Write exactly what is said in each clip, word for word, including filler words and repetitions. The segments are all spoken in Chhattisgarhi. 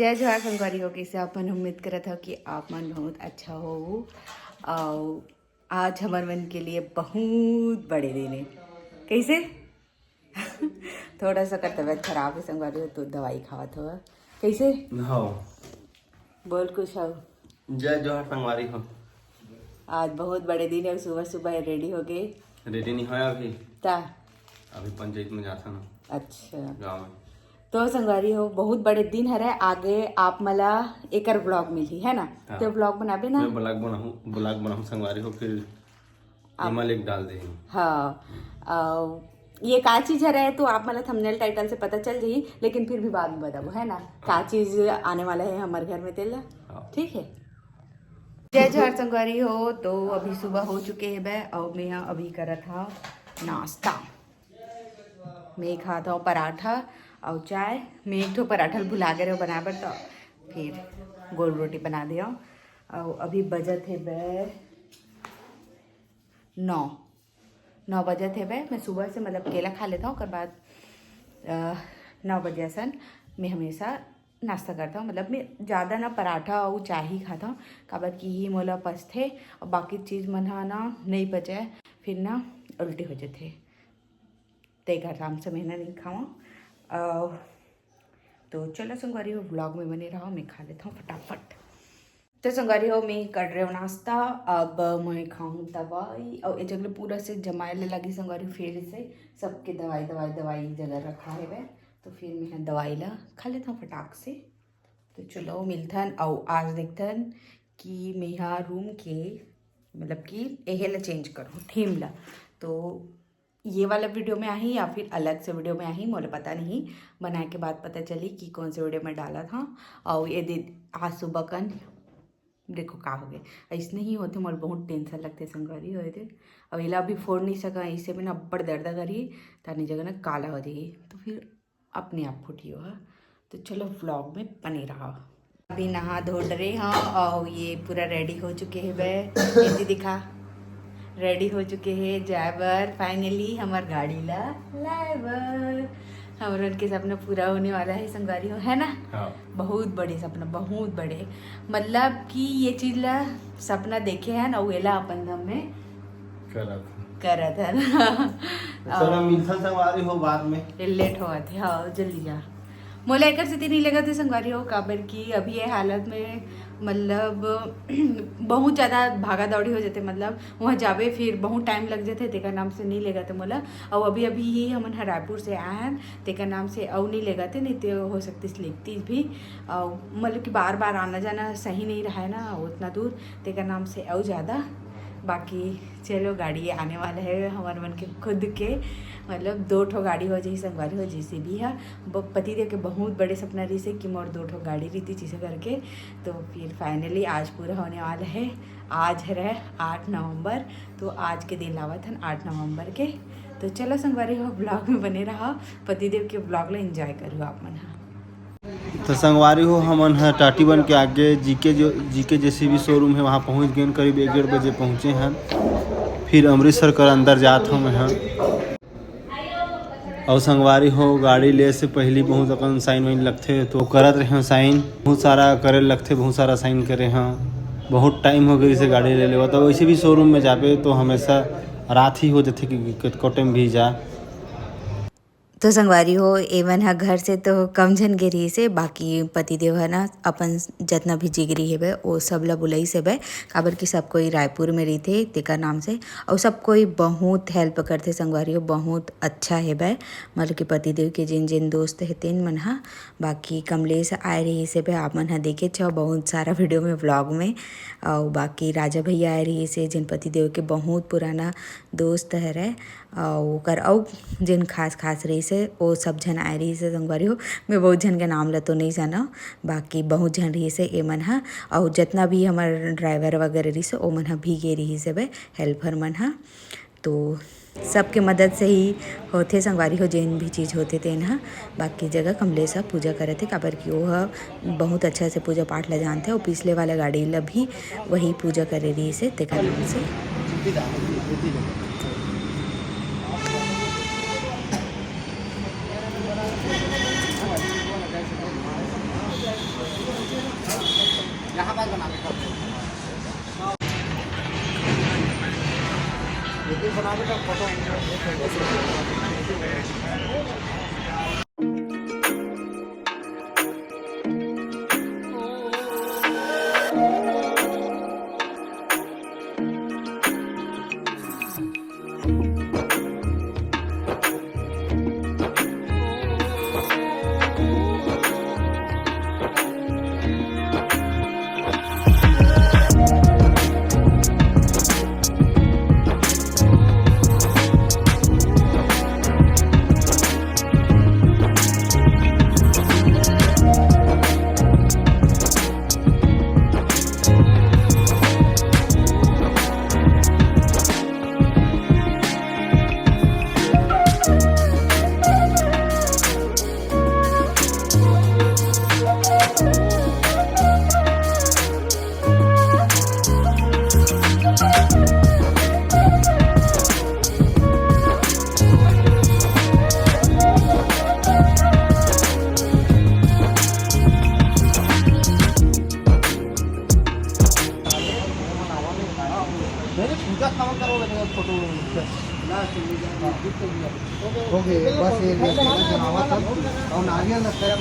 जय जोहार संगवारी हो, कइसे आप मन? उम्मीद करत हव कि आप मन बहुत अच्छा हो। अउ आज हमर मन के लिए बहुत बड़े दिन हे। कइसे? थोड़ा सा कर तबीयत खराब हे संगवारी हो, तो दवाई खावत हव। कइसे? हाँ। बोल कुछ हव। जय जोहार संगवारी हो। आज बहुत बड़े दिन हे, सुबह सुबह रेडी हो गए। रेडी नहीं होया अभी। ता? अभी पंचायत में जाता ना। अच्छा। गाँव में। तो संगवारी हो, बहुत बड़े दिन हरे, आगे आप मला एकर ब्लॉग मिली है ना? हाँ। तो ब्लॉग बनाबे ना? मैं ब्लॉग बनाहूँ, ब्लॉग बनाहूँ संगवारी हो, फिर आप एमा लिंक डाल दे। हाँ। अउ ये का चीज हरे तो आप मला थंबनेल टाइटल से पता चल जाही, लेकिन फिर भी बाद में बताबो है ना, का चीज आने वाला है हमर घर में तेला। हाँ। ठीक है। जय जोहार संगवारी हो, तो अभी सुबह हो चुके हे बे, अउ मैं अभी करत हव नाश्ता। मैं खात हव पराठा अउ चाय। मैं एक ठो पराठा भुला गे रहेंव बनाए बर, तो फिर गोल रोटी बना दे हव। अउ अभी बजत हे बे नौ, नौ बजत हे बे। मैं सुबह से मतलब केला खा लेत हव, ओकर बाद अ, नौ बजे असन मैं हमेशा नाश्ता करत हव। मतलब मैं ज़्यादा ना पराठा अउ चाय ही खात हव, काबर कि ये मोला पचथे अउ बाकी चीज मन ह ना नहीं पचे, फिर ना उल्टी हो जाथे। ते घर आराम से मैं ना नहीं खावं। अ, तो चलो संगवारी हो, ब्लॉग में बने रहो, मैं खा लेत हव फटाफट। तो संगवारी हो, मैं कर रहे हव नाश्ता, अब मैं खाहूँ दवाई। अउ ए जगह पूरा से जमाए ले लगी संगवारी हो, फिर से सबके दवाई, दवाई, दवाई जगह रखा हेवे, तो फिर मैं दवाई ला खा लेत हव फटाक से। तो चलो मिलथन, अउ आज देखथन कि मेहा रूम के, मतलब कि एहे ला चेंज करूँ, थीम ला। तो ये वाला वीडियो में आही या फिर अलग से वीडियो में आही, मोला पता नहीं, बनाए के बाद पता चली कि कौन से वीडियो में डालत हव। अउ ये दे, आज सुबह कन देखो का हो गए, ऐसने ही होथे। मोला बहुत टेंशन लगथे संगवारी हो, ये दे। अब एला अभी फोड़ नहीं सका, इसे में ना अब्बड़ दर्द करही, तानी जगह ना काला हो जाही, तो फिर अपने आप फूटी हो। तो चलो ब्लॉग में बने रहो। अभी नहा धो डरे हव अउ ये पूरा रेडी हो चुके हे बे। एती दिखा, रेडी हो चुके हे जाए बर। फाइनली हमर गाड़ी ला लाए बर। हमरन के सपना पूरा होने वाला है संगवारी हो, है ना? हाँ। बहुत बड़े सपना, बहुत बड़े। मतलब कि ये चीज ला सपना देखे हन अउ एला अपन दम में करत हन। करत हन। चलो, मिलथन संगवारी हो बाद में। ये लेट होवत हे, हाँ, जल्दी जा। मोला एकर सेती नहीं लगत हे संगवारी हो, काबर कि अभी ये हालत में मतलब बहुत ज़्यादा भागा दौड़ी हो जाथे, मतलब वहाँ जाबे फिर बहुत टाइम लग जाथे, तेकर नाम से नहीं लगत हे मोला। अउ अभी अभी ही हमन ह रायपुर से आए हन, तेकर नाम से अउ नहीं लगत हे, नहीं तो हो सकतिस लेगतिस भी। अउ मतलब कि बार बार आना जाना सही नहीं रहा है ना उतना दूर, तेकर नाम से अउ ज़्यादा। बाकी चलो, गाड़ी आने वाला है हमर मन के खुद के, मतलब दो ठो गाड़ी हो जाही संगवारी हो, जेसीबी है। ब-, पतिदेव के बहुत बड़े सपना रहिस हे कि मोर दो ठो गाड़ी रहितिस, जिसे करके। तो फिर फाइनली आज पूरा होने वाला है। आज है आठ नवंबर, तो आज के दिन लावत हन आठ नवंबर के। तो चलो संगवारी हो, ब्लॉग में बने रहा, पतिदेव के ब्लॉग ला एंजॉय करो आप मन हा। तो संगवारी हो, हमन ह टाटीबंध के आगे जीके जो, जीके जेसीबी शोरूम है, वहाँ पहुँच गए, करीब एक डेढ़ बजे पहुँचे हैं। फिर अमृतसर कर अंदर जात हन। अउ संगवारी हो, गाड़ी ले से पहली बहुत अकन साइन वाइन लगथे, तो करत रहे साइन, बहुत सारा करे लगथे, बहुत सारा साइन करे हैं। बहुत टाइम हो गई इसे गाड़ी ले लेवा, तो वैसे भी शोरूम में जाबे तो हमेशा रात ही हो जाथे, कि कतको टाइम भी जा। तो संगवारी हो, एमन ह घर से तो कम झन के रहिस हे, बाकी पतिदेव ह ना अपन जतना भी जिगरी हेबे, ओ सब ल बुलाइस हेबे, काबर कि सब कोई रायपुर में रहिथे तेकर नाम से, अउ सब कोई बहुत हेल्प करथे संगवारी हो, बहुत अच्छा हेबे, मतलब कि पतिदेव के जिन जिन दोस्त हे तेन मन ह। बाकी कमलेश आए रहिस हेबे, आप मन ह देखेच हव बहुत सारा वीडियो में, व्लॉग में, अउ बाकी राजा भैया आए रहिस हे, जिन पतिदेव के बहुत पुराना दोस्त हरे, अउ ओकर अउ जेन खास खास रहिस हे, ओ सब झन आए रहिस हे संगवारी हो। मैं बहुत झन के नाम ल तो नइ जानव, बाकी बहुत झन रहिस हे एमन ह। अउ जतना भी हमर ड्राइवर वगैरह रहिस हे, ओमन ह भी गे रहिस हेबे, हेल्पर मन ह। तो सबके मदद से ही होथे संगवारी हो, जेन भी चीज होथे तेन ह। बाकी जगह कमलेश ह पूजा करत हे, काबर कि ओ ह बहुत अच्छा से पूजा पाठ ल जानथे, अउ पिछले वाला गाड़ी ल भी वही पूजा करे रहिस हे, तेकर नाम से। कहाँ बात बनावे का? वीडियो बनावे का, फोटो। नहीं, पूजा सामान करो, फोटो। ओके, बस ये ले, जनावर सब और नारियल लगता है।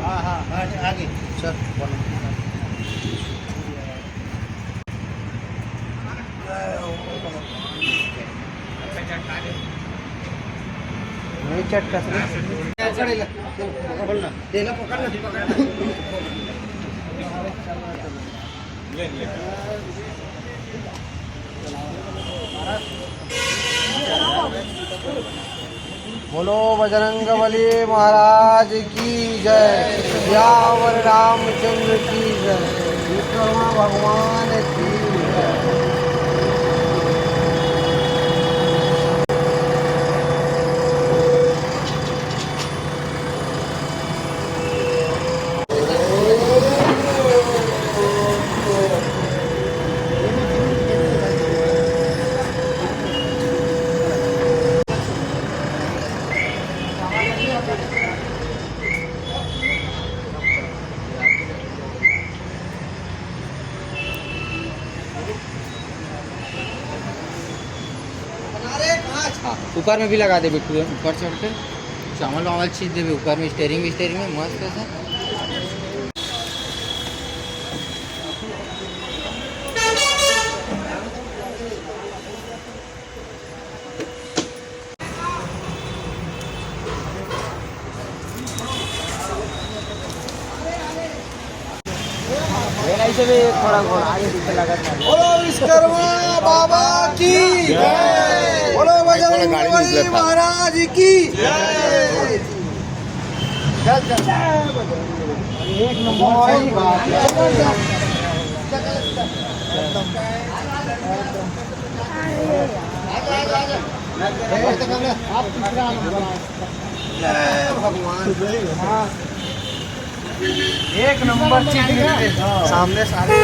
हाँ, हाँ, आगे, आगे। चल, बोलो। नहीं चटका से। पकड़ ले, पकड़ ना। ले ला, पकड़ ना। बोलो बजरंग बली महाराज की जय, सियावर रामचंद्र की जय, विश्वकर्मा भगवान की जय। ऊपर में भी लगा दे बिट्टू, ऊपर चढ़ के चावल वावल छीट देबे ऊपर में, स्टेयरिंग विस्टेयरिंग में मस्त ऐसा। बोलो विश्वकर्मा बाबा की जय। बोलो बजरंग बली महाराज की जय। एक नंबर। भगवान। एक नंबर चीज मिलते हैं। सामने सारे।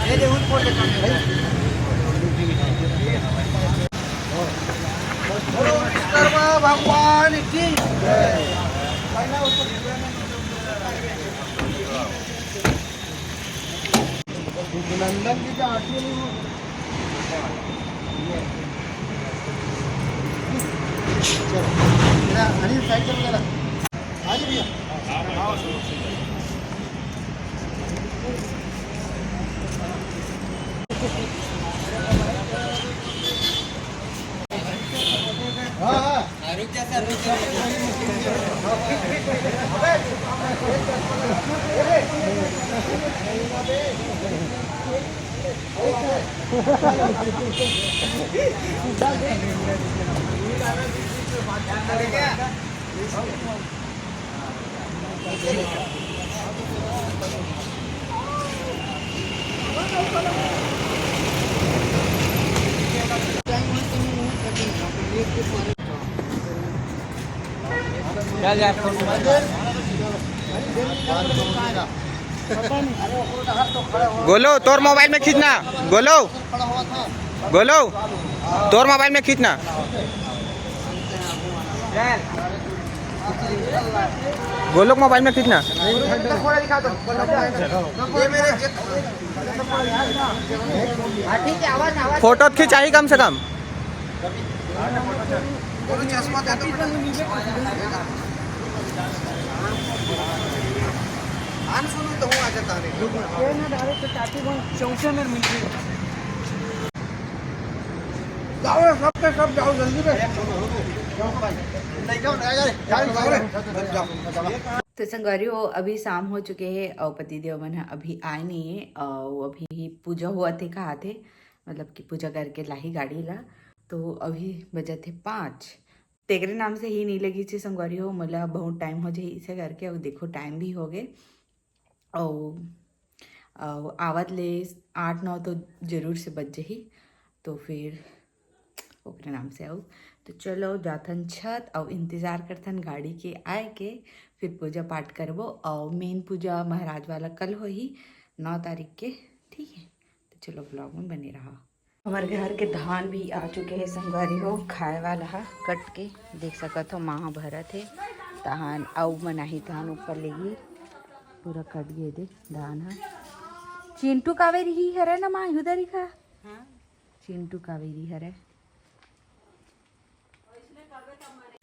ये देखो, ऊपर देखो। बोलो विश्वकर्मा भगवान की। नंदन जी का आरती नहीं हो। चलो, मेरा अनिल साइड चलो जरा। आ जाओ भैया। हाँ, हाँ। रुक जा सर, रुक जा। चल यार, फोन। गोलू, तोर मोबाइल में खींचना। गोलू, गोलू, तोर मोबाइल में खींचना। गोलू के मोबाइल में खींचना। फोटो तो खिंचाही कम से कम। जाओ रे, सब के सब जाओ, जल्दी में। तो संगवारी हो, अभी शाम हो चुके हे अउ पतिदेव मन ह अभी आए नहीं है, अउ अभी पूजा होवत हे, कहाथे, मतलब कि पूजा करके लाही गाड़ी ला। तो अभी बजत हे पाँच, तेकरे नाम से ही नहीं लगी छे संगवारी हो, मोला बहुत टाइम हो जाही इसे करके। अउ देखो, टाइम भी हो गए, अउ अउ आवत ले आठ नौ तो जरूर से बज जही, तो फिर ओकरे नाम से आऊ। तो चलो, जाथन छत अउ इंतजार करथन गाड़ी के आए के, फिर पूजा पाठ करबो। अउ मेन पूजा महाराज वाला कल होही, नौ तारीख के, ठीक है। तो चलो, ब्लॉग में बने रहा। हमारे घर के धान भी आ चुके हैं संगवारी हो, खाए वाला है, कट के देख सकत हो, माँ भरत है धान, अउ मनाही धान ऊपर लेगी, पूरा कट गए दे धान है। चिंटू कावेरी ही हरे ना माँ, उधर ही खा। चिंटू कावेरी हरे।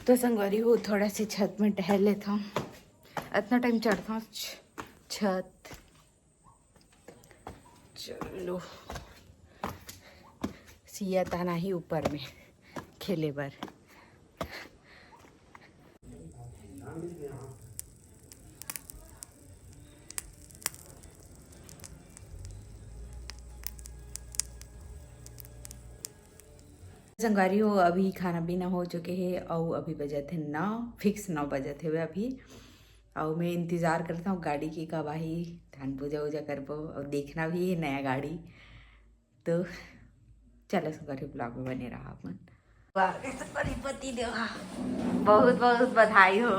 तो संगवारी हो, थोड़ा से छत में टहल लेता हूँ, इतना टाइम चढ़ता हूँ छ-, छत। चलो, सिया ताना ही ऊपर में खेले बर। संगवारी हो, अभी खाना पीना हो चुके हे अउ अभी बजत हे नौ, फिक्स नौ बजत हे अभी। अउ मैं इंतजार करता हूँ गाड़ी की कब आही, धान पूजा वूजा करबो अउ देखना भी है नया गाड़ी। तो चलो संगवारी, ब्लॉग में बने रहा आप मन। वाह, कैसे पति देवा, बहुत बहुत बधाई हो।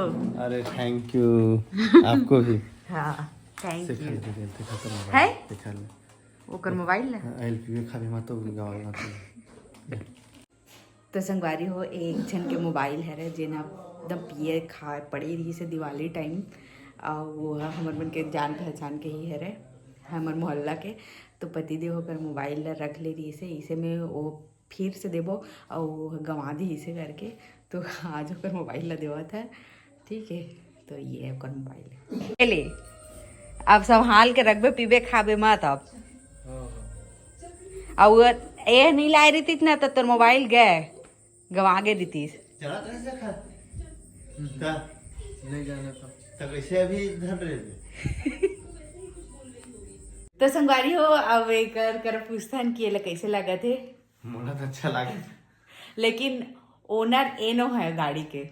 अरे थैंक यू, आपको भी। हाँ, थैंक यू। है? ओकर मोबाइल ला। एलपीए खाली मत तो गवाल ना तो। तो संगवारी हो, एक झन के मोबाइल हरे, जेन ह एकदम पिए खा पड़े रहिस हे दिवाली टाइम, अउ वो ह हमर मन के जान पहचान के ही हरे, हमर मोहल्ला के। तो पतिदेव ओकर मोबाइल ला रख ले रहिस हे, इसे में वो फिर से देबो, अउ वो गंवा दिहिस हे करके। तो आज ओकर मोबाइल ला देवत हे, ठीक है। तो ये है ओकर मोबाइल, ले ले, अब संभाल के रखबे, पीबे खाबे मत अब। अउ ए नहीं लाए रहितिस ना, तो तोर मोबाइल गए, गंवा गए रहितिस। चला तो नहीं देखा। का? नहीं जाना तो। तो कैसे अभी धर रहे थे? तो संगवारी हो, अब एकर कर पूछथन कि एला कैसे लागत हे। मोला तो अच्छा लागे। लेकिन ओनर एनो है गाड़ी के।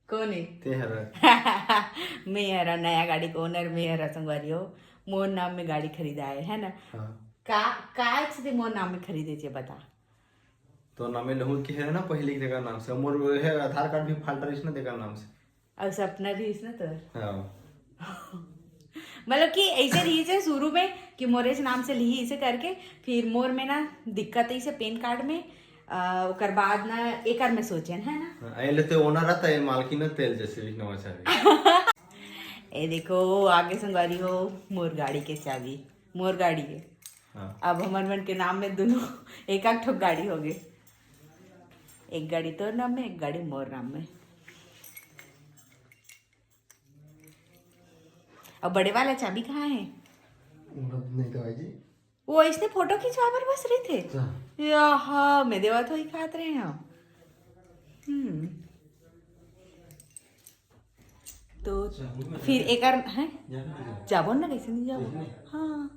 कौन है? ते हरा। मैं हरा नया गाड़ी के ओनर, मैं हरा संगवारी हो। मोर नाम में गाड़ी खरीदा है, है ना? हाँ। का, का से मोर नाम में खरीदे छे, बता। तो नामे लहू के है ना, पहले के जगह नाम से। मोर वो है, आधार कार्ड भी फाल्ट रहिस ना, तेकर नाम से। और सपना रहिस ना तोर। हाँ। मतलब कि ऐसे रहिस हे शुरू में कि मोरे से नाम से लिही इसे करके, फिर मोर में ना दिक्कत है इसे पैन कार्ड में, आ, ओकर बाद ना एकर में सोचेन, है ना? हाँ, ए लेते ओनर रहता है, मालकिन तेल जैसे भी नवा चाबी। ए देखो, आगे संगवारी हो, मोर गाड़ी के चाबी, मोर गाड़ी है। हाँ। अब हमर मन के नाम में दोनों एक आध ठो गाड़ी हो गए, एक गाड़ी तोर नाम में, एक गाड़ी मोर नाम में। अब बड़े वाला चाबी कहाँ है? नहीं तो भाई जी। वो इसने फोटो खिंचवा बर बस रही थे। अच्छा। या हाँ, मैं देवा तो ही खात रहे हैं। हम्म। तो फिर एकर है, जाबो ना, कैसे नहीं जाबो? हाँ।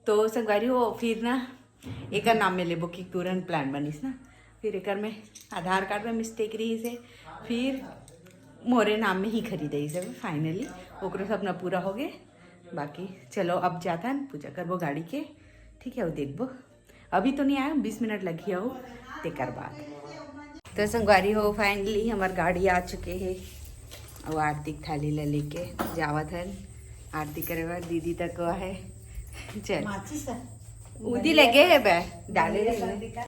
तो संगवारी हो, फिर ना एकर नाम में लेबो कि तुरंत प्लान बनिस ना, फिर एकर में आधार कार्ड में मिस्टेक रहिस हे, फिर मोरे नाम में ही खरीदे इसे। फाइनली ओकरो सपना पूरा हो गए। बाकी चलो, अब जाथन, पूजा करबो गाड़ी के, ठीक है, वो देखबो। अभी तो नहीं आया, बीस मिनट लगी हो तेकर बाद। तो संगवारी हो, फाइनली हमार गाड़ी आ चुके है। और आरती के थाली ला लेके जावत हन आरती करे बर। दीदी तक है, चल, उदी लगे हे बे, डाले रहे।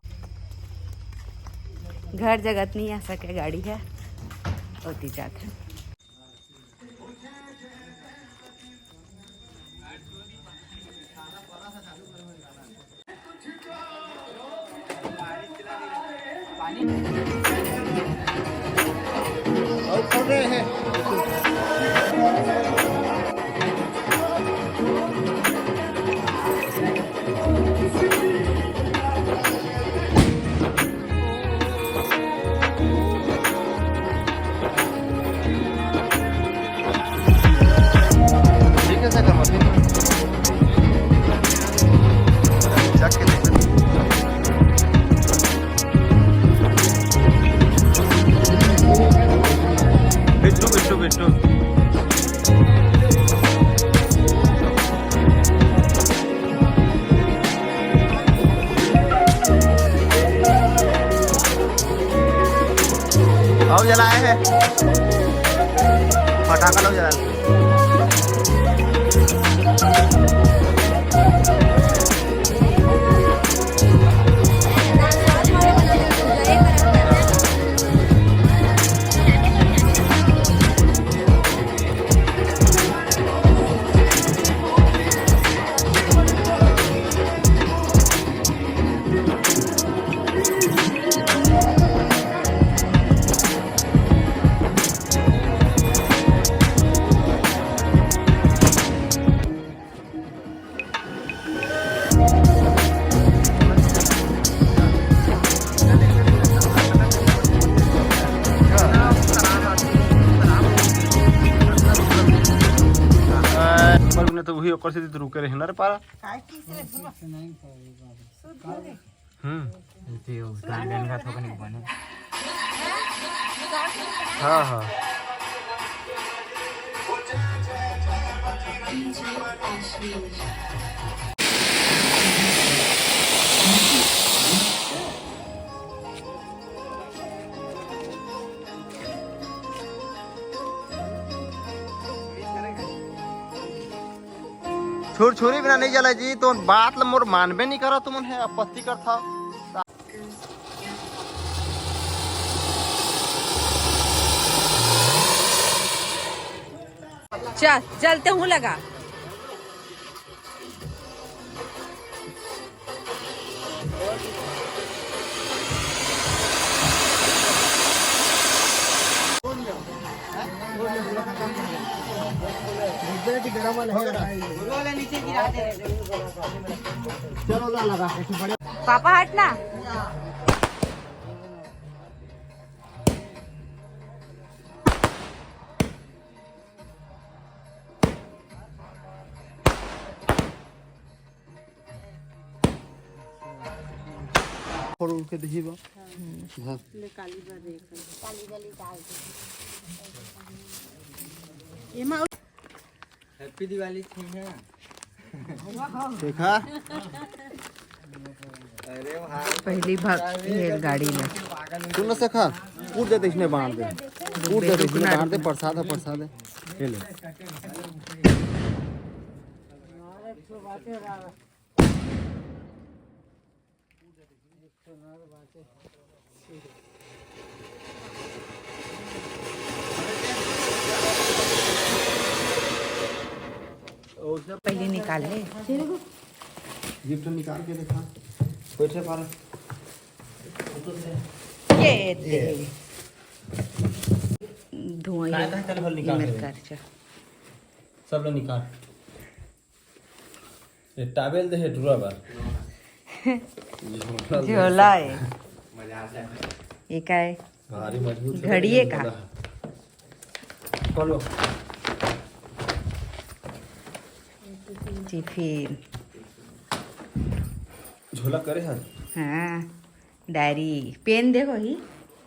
घर जगत नहीं आ सके, गाड़ी है, ओती जात है। ठीक है, सर, करवा दीजिए। चेक के देखते हैं। बिट्टू, बिट्टू, बिट्टू। आओ जलाए है। फटाका लो जला। पर उन्हें तो वही ओकर से तो रुके रहे ना रे पारा। हम्म। गार्डन का थोकन बने। हाँ, हाँ। छुर छुरी बिना नहीं जला जी, तो बात ल मोर मानबे नहीं करा, तुमन है आपत्ति करथा। चल, जलते हूँ लगा। पापा हट ना। फोड़ उड़ के दही बा। धर। ले काली बा देख। काली वाली डाल दे। एमा हैप्पी दिवाली छी ना। देखा। अरे भाई। पहली भाग ये गाड़ी में। सुन ना सखा, कूद जाते इसने बांध दे। कूद जाते इसने बांध दे, प्रसाद है, प्रसाद है। ये ले। पहले निकाल ले। गिफ्ट निकाल के देखा। बैठे पारा। ये ये। धुआं ही कायदा चल हल निकाल मेरे ले। घर से। सब लोग निकाल। ये टावेल दे है टूरा बा। झोला है। ये का है? भारी मजबूत है। घड़ी है का? बोलो। टिफिन। झोला करे है। हाँ। डायरी, पेन देखो ही।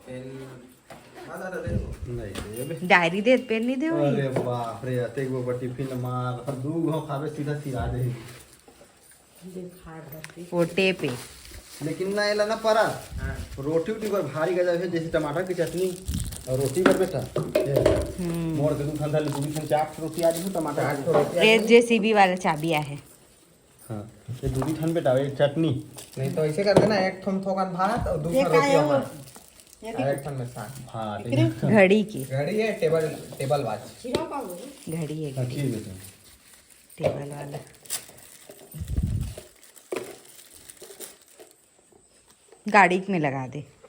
पेन, हाँ, दादा, दे दो। नहीं, ये भी। डायरी दे, पेन नहीं दे वही। अरे बाप रे, अतेक बड़ टिफिन मार, और दू घाव खाबे, सीधा सिरा दे। वो टेप है। लेकिन ना, एला ना पारा। हाँ। रोटी उटी बर भारी गजब है, जैसे टमाटर की चटनी और रोटी बर बेटा। ये हम्म। मोड़ के दू ठन धर ले, दू ठन चार रोटी आ जही, टमाटर की। ए, जेसीबी वाला चाबी आहे। हाँ, ये दू ठन बेटा, एक चटनी। नहीं तो ऐसे कर देना, एक ठन थोकन भात और दू ये ठन का रोटी है? हमार। ये और एक ठन में साग। हाँ, ठीक है। घड़ी के। घड़ी है, टेबल, टेबल वॉच। खीरा का हो? घड़ी है, अच्छी घड़ी। है बेटा। टेबल वाला। गाड़ी में लगा दे।